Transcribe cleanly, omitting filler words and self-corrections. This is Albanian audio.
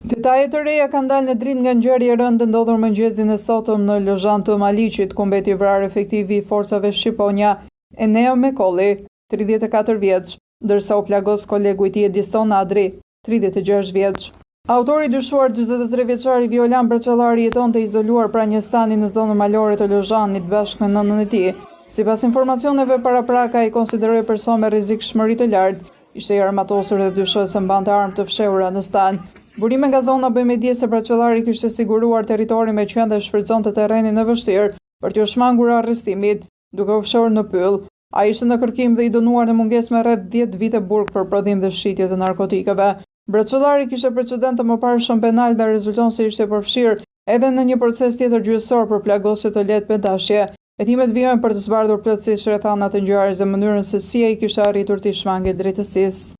Detaje të reja kanë dalë në dritë nga ngjarja e rëndë e ndodhur mëngjesin e sotëm në Lozhan të Maliqit, ku mbeti i vrarë efektivi i forcave Shqiponja, Eneo Mekolli, 34 vjeç, ndërsa u plagos kolegu i tij Edison Adri, 36 vjeç. Autori i dyshuar 43 vjeçari Violan Braçallari jetonte i izoluar pranë një stani në zonën malore të Lozhanit bashkë me nënën e tij. Sipas informacioneve paraprake, ai konsiderohej person me rrezikshmëri të lartë, Ishte i armatosur dhe dyshohet se mbante armë të fshehura në stan. Burime nga zona bëjnë me dije se Braçallari kishte siguruar territorin me qen dhe shfrytëzonte terrenin e vështirë për t'iu shmangur arrestimit, duke u fshehur në pyll. Ai ishte në kërkim dhe i dënuar në mungesë me rreth 10 vite burg për prodhim dhe shitje të narkotikëve. Braçallari kishte precedent të mëparshëm penal dhe rezulton se ishte përfshirë edhe në një proces tjetër gjyqësor për plagosje të lehtë me dashje. Hetimet vijojnë për të zbardhur plotësisht rrethanat e ngjarjes dhe mënyrën se si ai kishte arritur t'i shmangej drejtësisë.